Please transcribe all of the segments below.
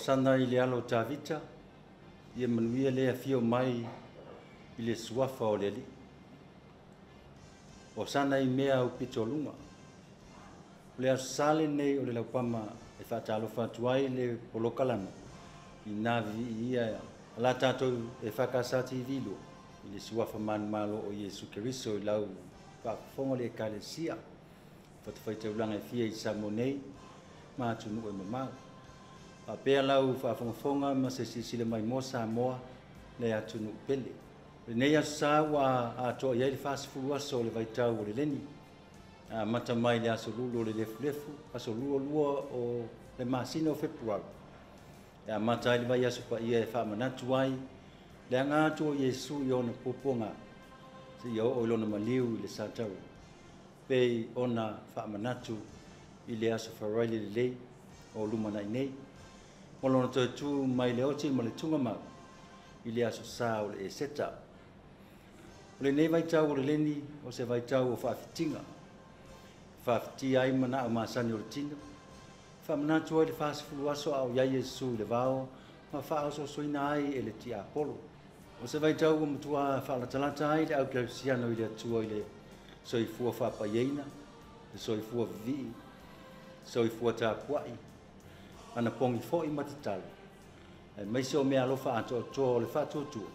Osana i le alo o Tavita, ia manuia le afio mai i le suafa o le Alii. Osana i mea aupito luga. O le Aso Sa lenei o le Laupama e faatalofa atu ai le polokalame i nā viia a la tatou EFKS TV 2 i le suafa manumalo o Iesu Keriso i lau faafofoga le Ekalesia fatafaitaulaga e fia i Samoa nei ma atunuu e mamao. Faapea lau faafogafoga ma se silasila mai mo Samoa le atunuu pele. Lenei aso Sa ua atoa i ai le 40 aso o le vaitau o le leni. Amata mai le aso 2 o le lefulefu, aso 22 o le masina o Fepuari. E amata ai le vaiaso paia e faamanatu ai le aga atu o Iesu i ona puapuaga seia oo i lona maliu i le satauro, pei ona faamanatu i le aso Faraile lelei o lumanai nei, ma lona toe tu mai le oti ma le tugamau i le aso Sa o le Eseta. O lenei vaitau o le leni o se vaitau o faafitiga, faafitia ai manao masani o le tino, faamanatu ai le 40 aso a o i ai Iesu i le vao ma faaososoina ai e le tiapolo. O se vaitau ua matua faalatalata ai le au kerisiano i le Atua i le soifua faapaiaina, le soifua vivii, soifua tapuai, anapogi foi ma tatalo, aemaise o mea alofa atoatoa o le faatuatua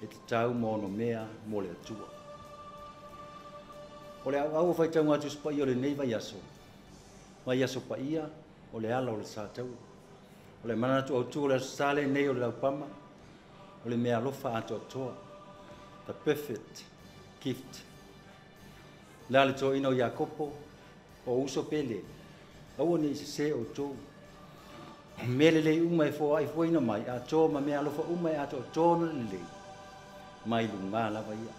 e tatau ma ono mea mo le Atua. O le auau o faitauga Tusi Paia o lenei vaiaso, vaiaso paia o le ala o le satauro. O le manatu autu o le Aso Sa lenei o le Laupama, o le mea alofa atoatoa, the perfect gift. Le a le toeaina o Iakopo, o uso pele, aua ne i sese outou. O mea lelei uma e foai fuaina mai, atoa ma mea alofa uma e atoatoa ona lelei, mai luga lava ia.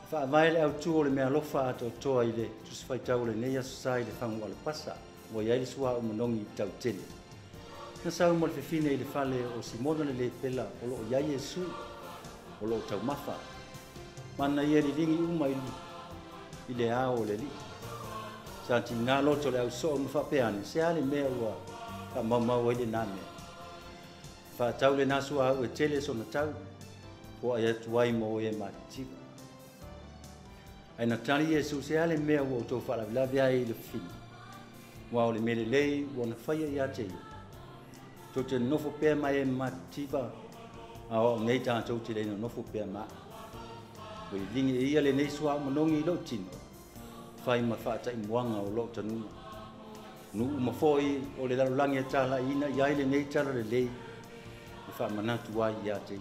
E faavae le autu o le mea alofa atoatoa i le Tusi Faitau o lenei Aso Sa i le fagu alepasa, ua i ai le suauu manogi tautele. Na sau ma le fefine i le fale o Simona le lepela o loo i ai Iesu, o loo taumafa. Mana ia liligi uma i le ao o le Alii. Sa tiga loto le ausoo ma faapea ane, se a le mea ua faamaumau ai lenā mea. Faatau lenā suauu e tele sona tau, foai atu ai mo e matitiva. Ae na tali Iesu, se a le mea ua outou faalavelave ai i le fefine, aua o le mea lelei ua na faia ia te ia. Tou te nonofo pea ma e matitiva, a o au nei tatou te le nonofo pea ma au. Ua liligi e ia lenei suauu manogi i lou tino, fai ma faataimuaga o lou tanuga. Nuu uma foi o le lalolagi e talaiina i ai lenei tala lelei, e faamanatu ai ia te ia.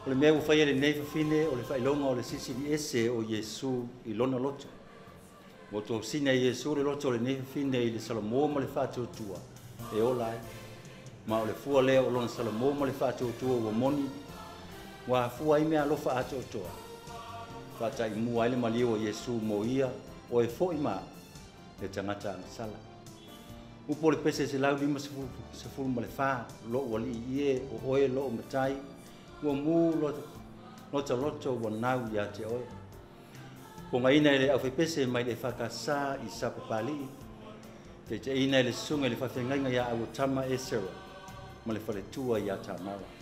O le mea ua faia lenei fafine o le faailoga o le silisili ese o Iesu i lona loto. Ua tosina e Iesu le loto o lenei fafine i le salamo ma le faatuatua e ola ai. Ma o le fua lea o lona salamo ma le faatuatua ua moni, ua afua ai mea alofa atoatoa. Faataimua ai le maliu o Iesu mo ia, o e foi ma le tagata agasala. Upu o le pese 154, lou alii e o oe loo matai, ua mu lota loto ua nau ia te oe. Pogaina e le aufaipese mai le EFKS i Sapapalii, taitaiina e le susuga i le faafeagaiga ia Auatama Esera ma le faletua ia Tamara.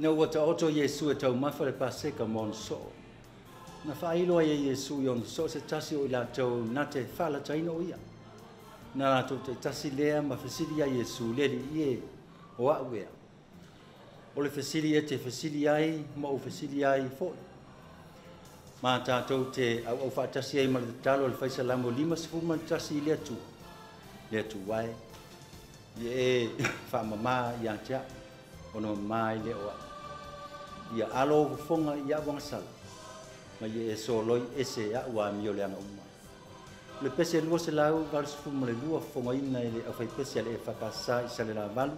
Ina ua taoto Iesu e taumafa le Paseka ma ona soo. Na faailo ai e Iesu i ona soo se tasi o i latou na te faalataina o ia. Na latou taitasi lea ma fesili ia Iesu, le Alii e, o a'u ea? O le fesili e te fesili ai ma ou fesili ai foi. Ma tatou te auau faatasi ai ma le tatalo a le Faisalamo 51 i le Atua. Le Atua e, ia e faamama ia te a'u, ona mama ai lea o a'u. Ia alo ou fofoga i a'u agasala, ma ia e soloi ese a'u amioleaga uma. O le pese 282 fofogaina i le aufaipese a le EFKS i Salelavalu,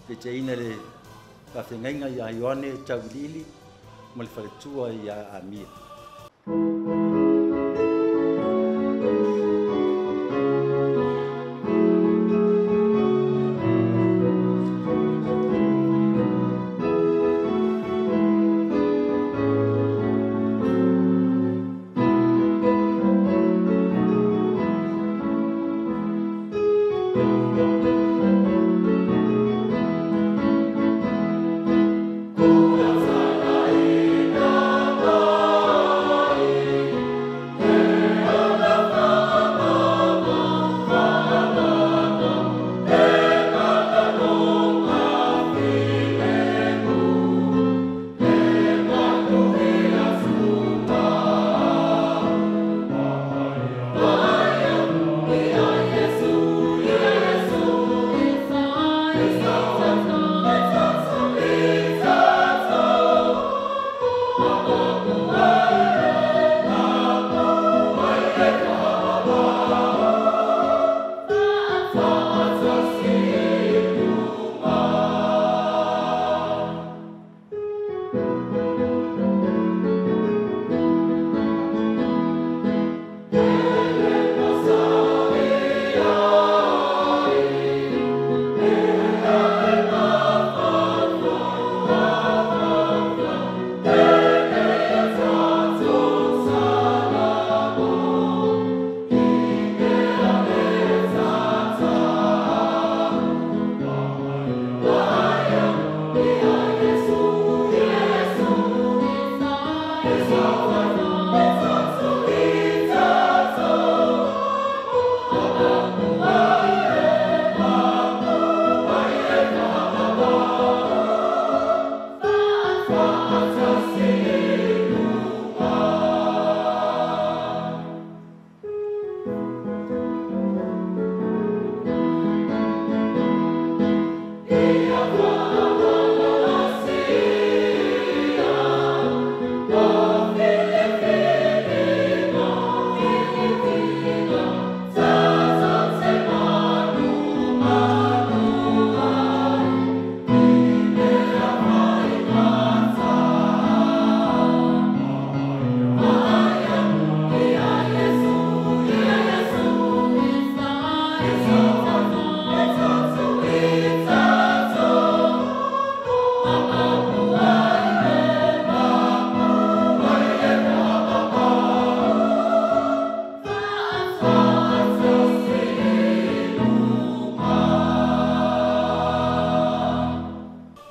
taitaiina i le faafeagaiga ia Ioane Tauiliili ma le faletua ia Amia.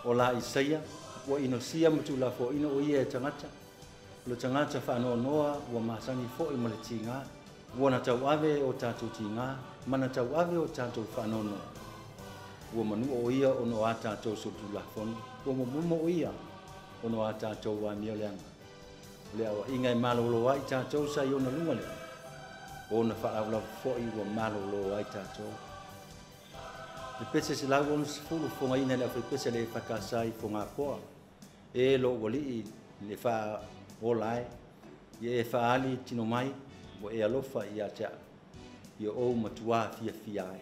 O la Isaia, ua inosia ma tulafo'oina o ia e tagata, o le tagata faanoanoa ua masani fo'i ma le tigā. Ua na tauave o tatou tigā, ma na tauave o tatou faanoanoa. Ua manu'a o ia ona o a tatou solitulafono, ua momomo o ia ona o a tatou amioleaga. O le aoa'iga e malōlō ai tatou sa i ona luga lea, o ona faalavelave fo'i ua malōlō ai tatou. Le pese 160 fofogaina i le aufaipese a le EFKS i Fogapoa, e lo'u alii le faaola ai, ia e faaali tino mai, ua e alofa ia te a'u, ia ou matuā fiafia ai.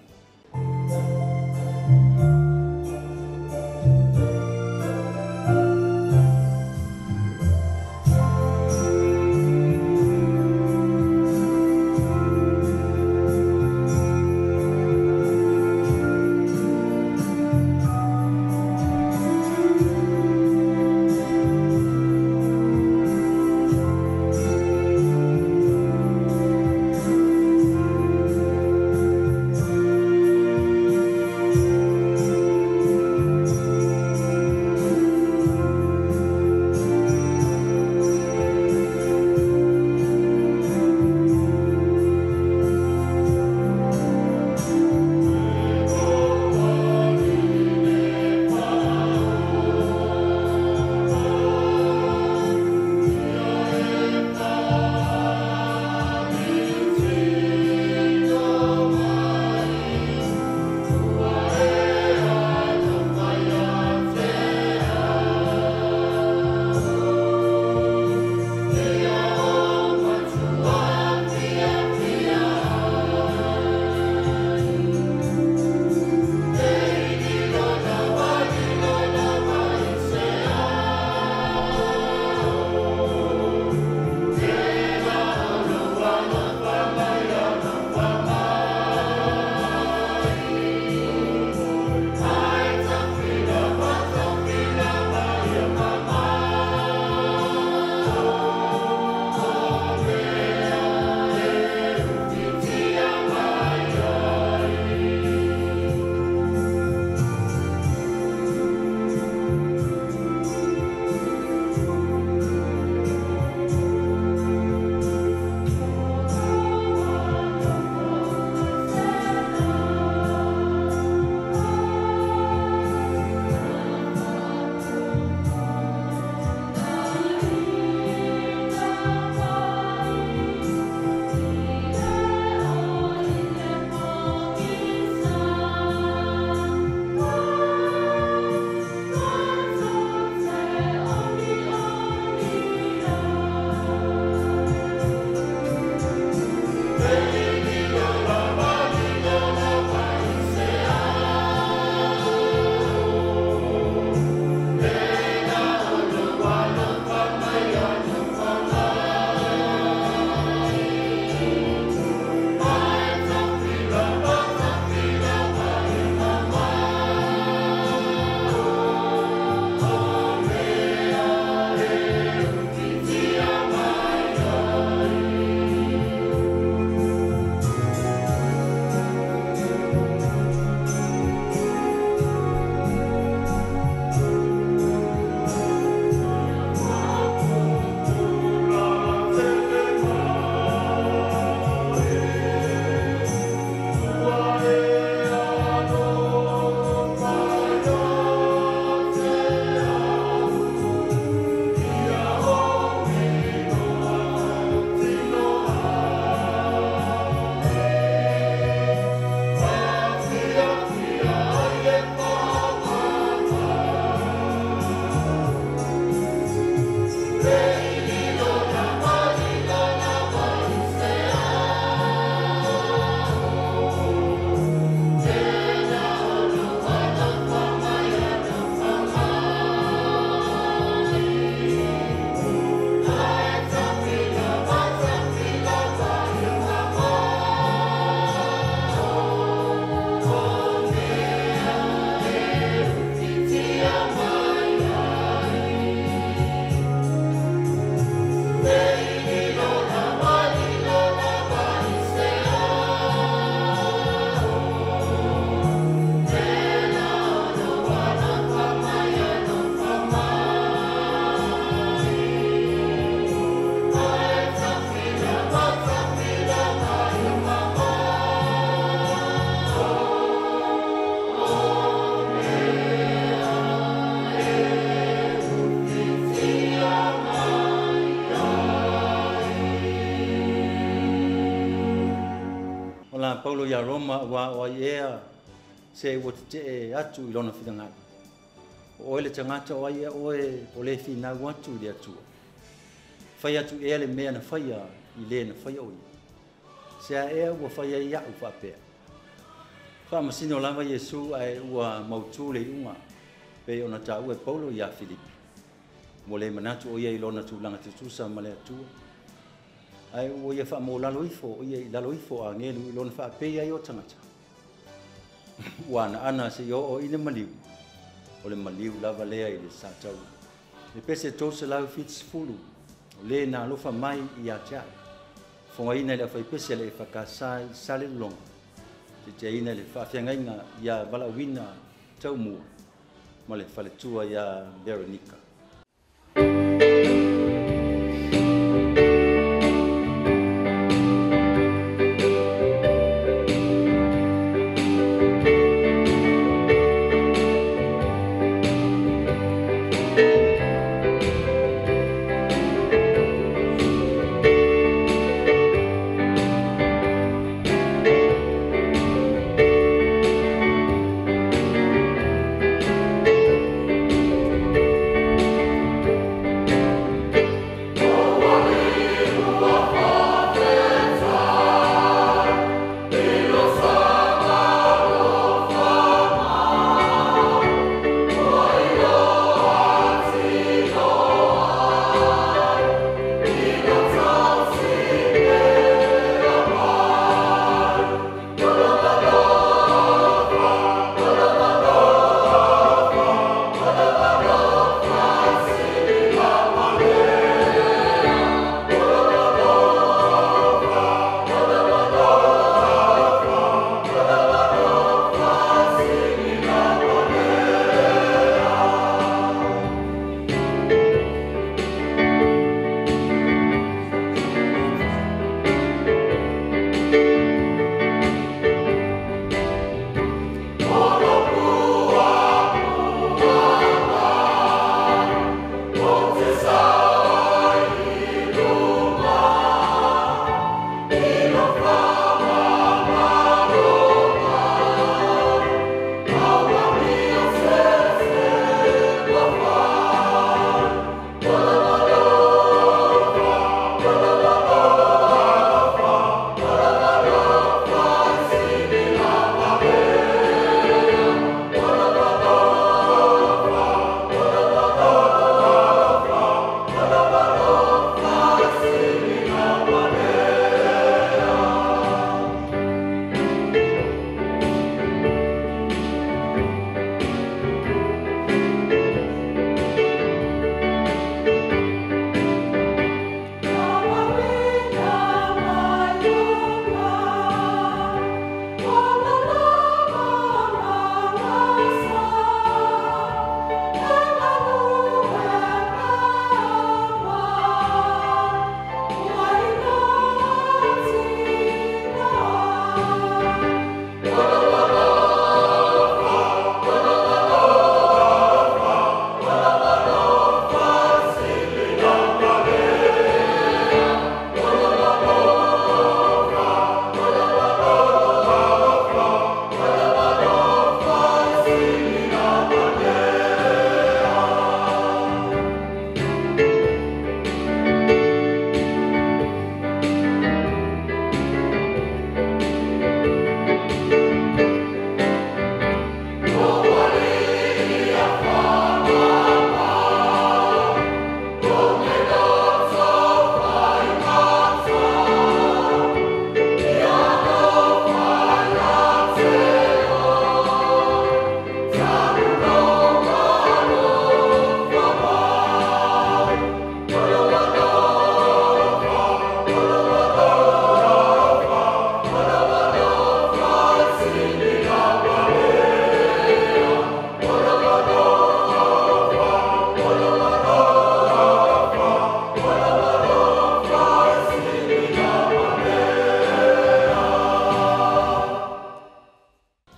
Paulo iā Roma auā o ai ea se ua tete'e atu i lona finagalo. O oe le tagata o ai ea oe o le finau atu i le Atua. Fai atu ea le mea na faia i le na faia o ia. Se a ea ua fai ai a'u faapea. Faamasino lava Iesu ae ua mautū le iuga pei ona taua e Paulo iā Filipi. Ua le manatu o ia i lona tulaga tutusa ma le Atua. Ae ua ia faamōlalo ifo o ia i lalo ifo o agelu i lona faapei ai o tagata. Ua anaana seia oo i le maliu, o le maliu lava lea i le sataua. Le pese 370 o le na alofa mai ia te a'u. Fofogaina e le aufaipese a le EFKS i Salelologa. Taitaiina i le faafeagaiga ia Valaauina Taumua ma le faletua ia Veronica.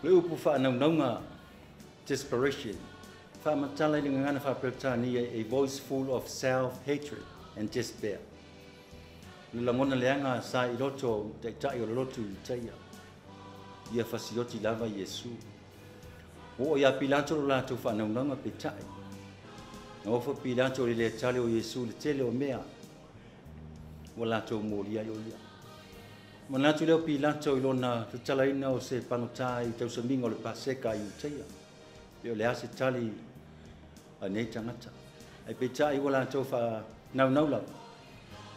Le upu faanaunauga desperation faamatala i le gagana faa-Peretania a voice full of self-hatred and despair. Le lagona leaga sa i loto taitai o le lotu i Itaia. Ia fasioti lava Iesu. Ua oo ia Pilato lo latou faanaunauga peitai. Na ofo Pilato i le lē tali o Iesu i le tele o mea ua latou molia ai o ia. Manatu lea o Pilato i lona tatalaina o se pagota i tausamiga o le Paseka a Iutaia. Pe o le a se tali a nei tagata. Ae peitai ua latou faanaunau lava,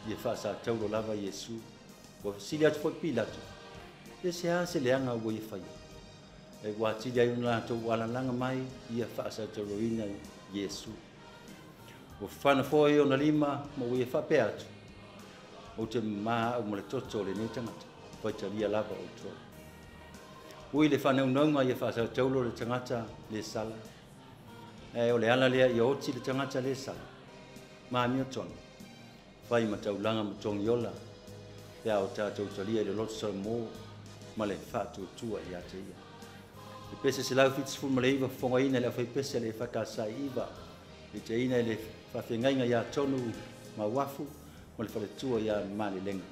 ia faasataulo lava Iesu. Ua fesili atu foi Pilato, pe se a se leaga ua ia faia? E ua atili ai ona latou alalaga mai ia faasatauloina Iesu. Ua fana foi ona lima ma ua ia faapea atu, ou te mamā au ma le toto o lenei tagata, faitalia lava outou. Ui le faanaunauga ia faasataulo le tagata le sala, ae o le ala lea ia oti le tagata le sala, ma amiotonu, fai ma taulaga ma togiola, pe a o tatou talia i le loto salamo ma le faatuatua ia te ia. E pese 179 fofogaina i le aufaipese a le EFKS 9, iteina i le faafeagaiga ia Tonu Mauafu ma le faletua ia Malelega.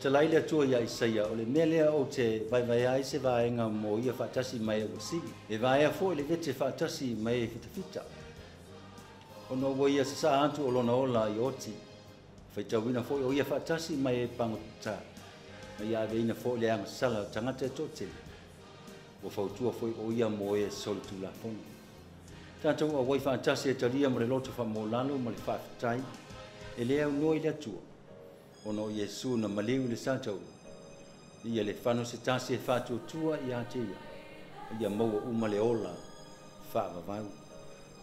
Fetalai le Atua iā Isaia, o le mea lea ou te vaevaea ai se vaega mo ia faatasi ma e ua sili, e vaea foi le vete faatasi ma e fitafita. Ona ua ia sasaa atu o lona ola i oti, faitauina foi o ia faatasi ma e pagotata, ma ia aveina foi le agasala o tagata e toatele, ua fautua foi o ia mo e solitulafono. Tatou auai faatasi e talia ma le loto faamaualalo ma le faafetai, e le aunoa i le Atua, ona o Iesu na maliu i le sataua, ia le fano se tasi e faatuatua ia te ia, ia maua uma le ola faavavau.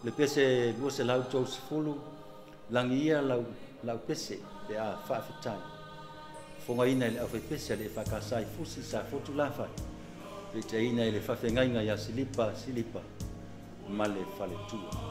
Le pese 230, lagi ia lau pese pe a faafetai. Fofogaina e le aufaipese a le EFKS i Fusi Safotu Lafai, taitaiina e le faafeagaiga ia Silipa Silipa ma le faletua.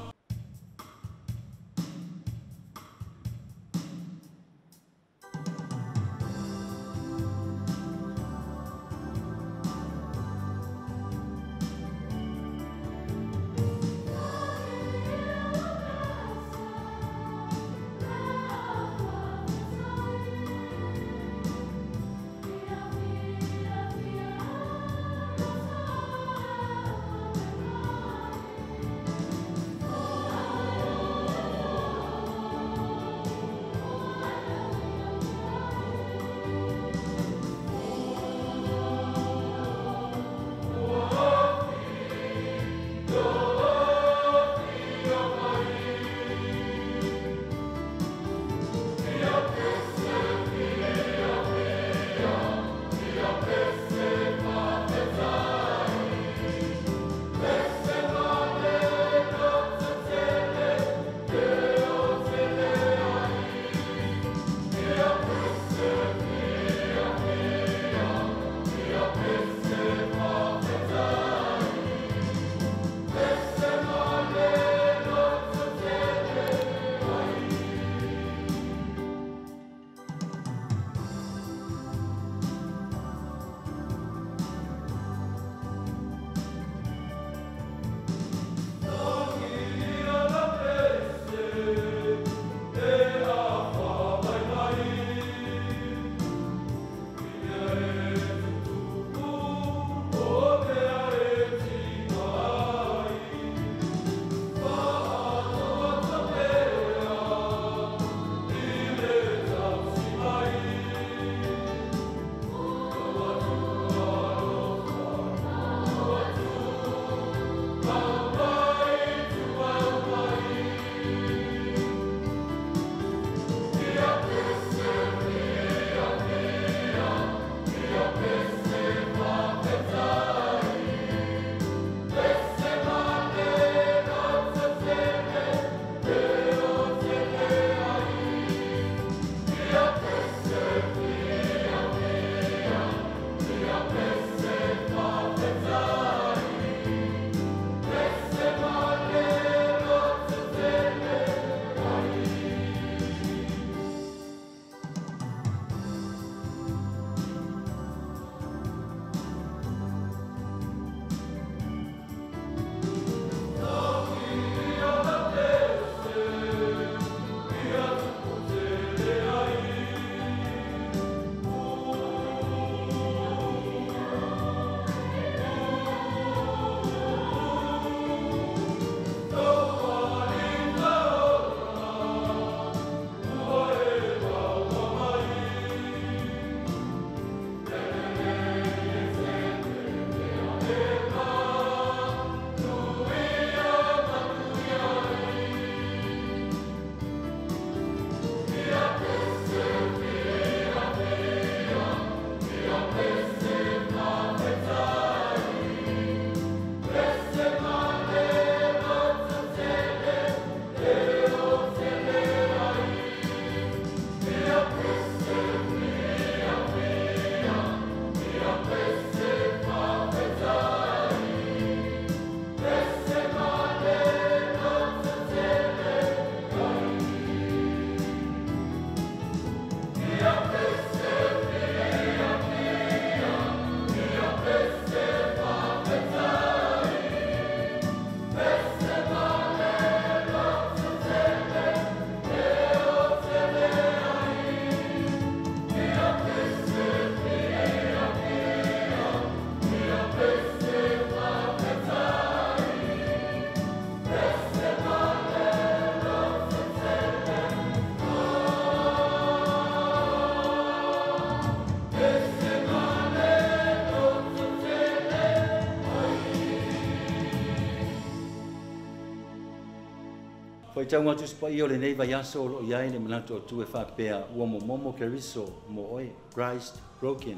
Faitauga Tusi Paia o lenei vaiaso o loo i ai le manatu autu e faapea, ua momomo Keriso mo oe, Christ broken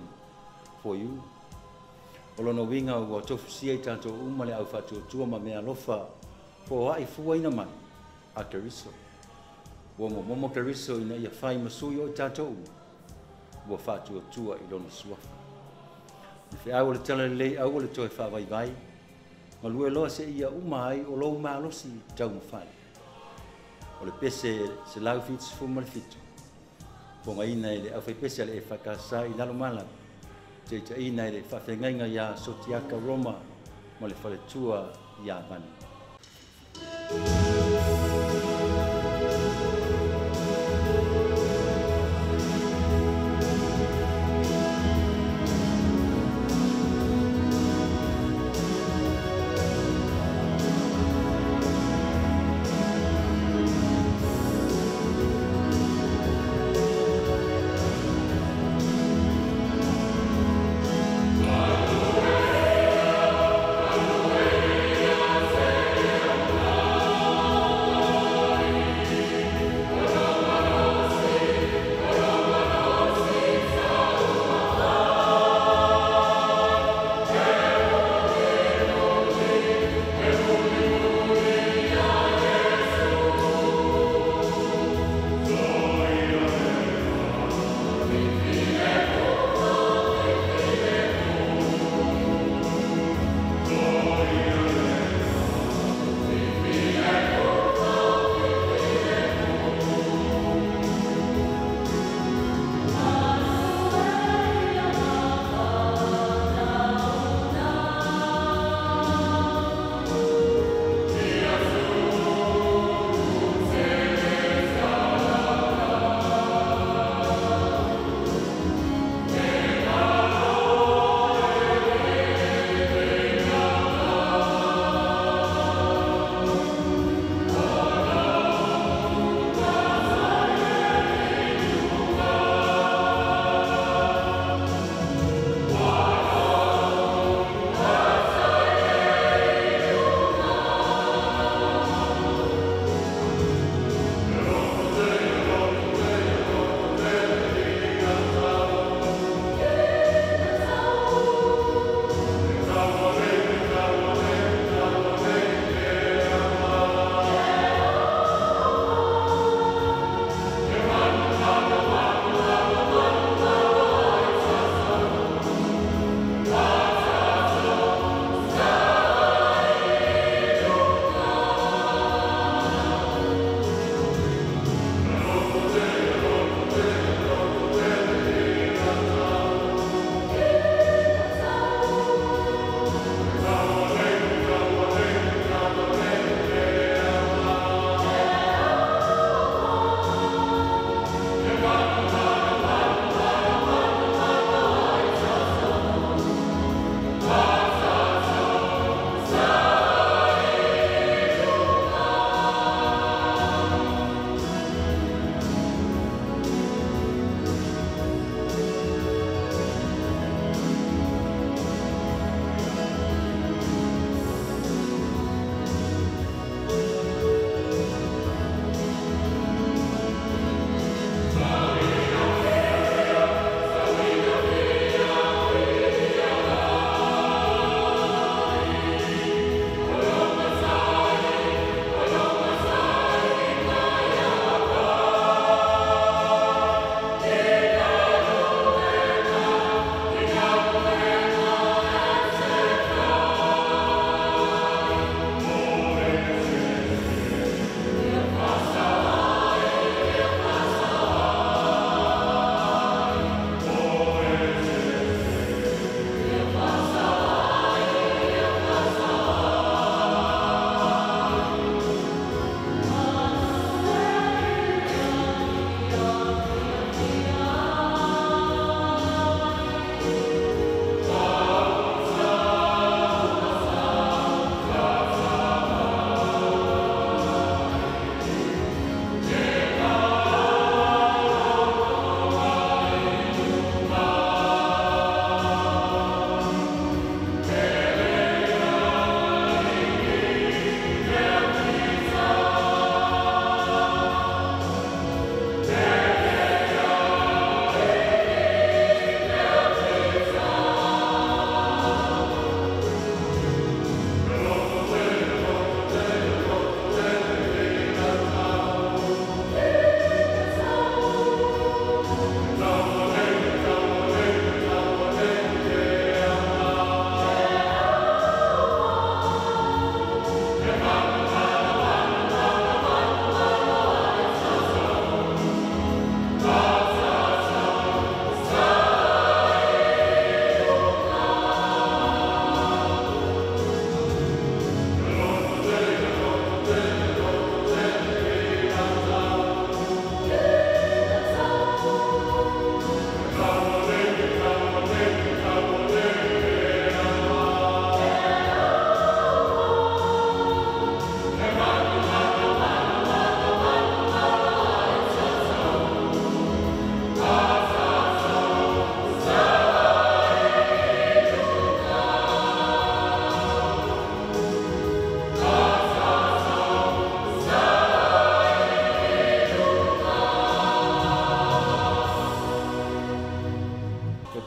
for you. O lona uiga ua tofusia i tatou uma le au faatuatua ma meaalofa foai fuaina mai a Keriso. Ua momomo Keriso ina ia fai ma sui o i tatou uma ua faatuatua i lona suafa. Le feau o le talalelei aua le toe faavaivai, galue loa seia uma ai o lou malosi taumafai. O le pese 177, fogaina e le aufaipese a le EFKS i Lalomalavu, taitaiina e le faafeagaiga ia Sotiaka Roma ma le faletua ia Vani.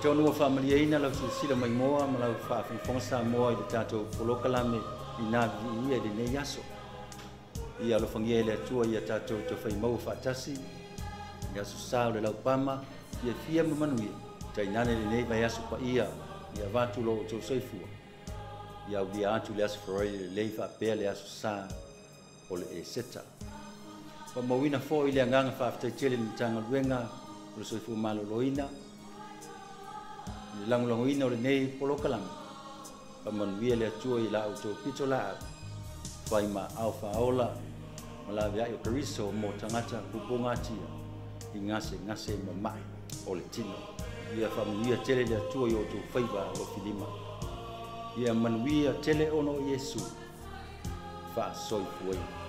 Tonu ua faamalieina lau silasila maimoa ma lau faafogafoga Samoa i le tatou polokalame i na viia i lenei aso. Ia alofagia e le Atua ia tatou taufaimauina faatasi i aso sa o le laupama, fiafia ma manuia, tainane lenei vaiaso paia ia avatu lo outou soifua ia aulia atu le aso Faraile lelei faapea le aso Sa o le Eseta. Faamauina foi le agaga faafetai tele i le Matagaluega o le Soifua Maloloina i le lagolagoina o lenei polokalame. Faamanuia le Atua i la outou pitolaau fai ma ao faaola ma laveai o Keriso mo tagata pupugatia i gasegase mama'i o le tino. Ia faamanuia tele le Atua i outou faiva alofilima. Ia manuia tele ona o Iesu faasoifuaina.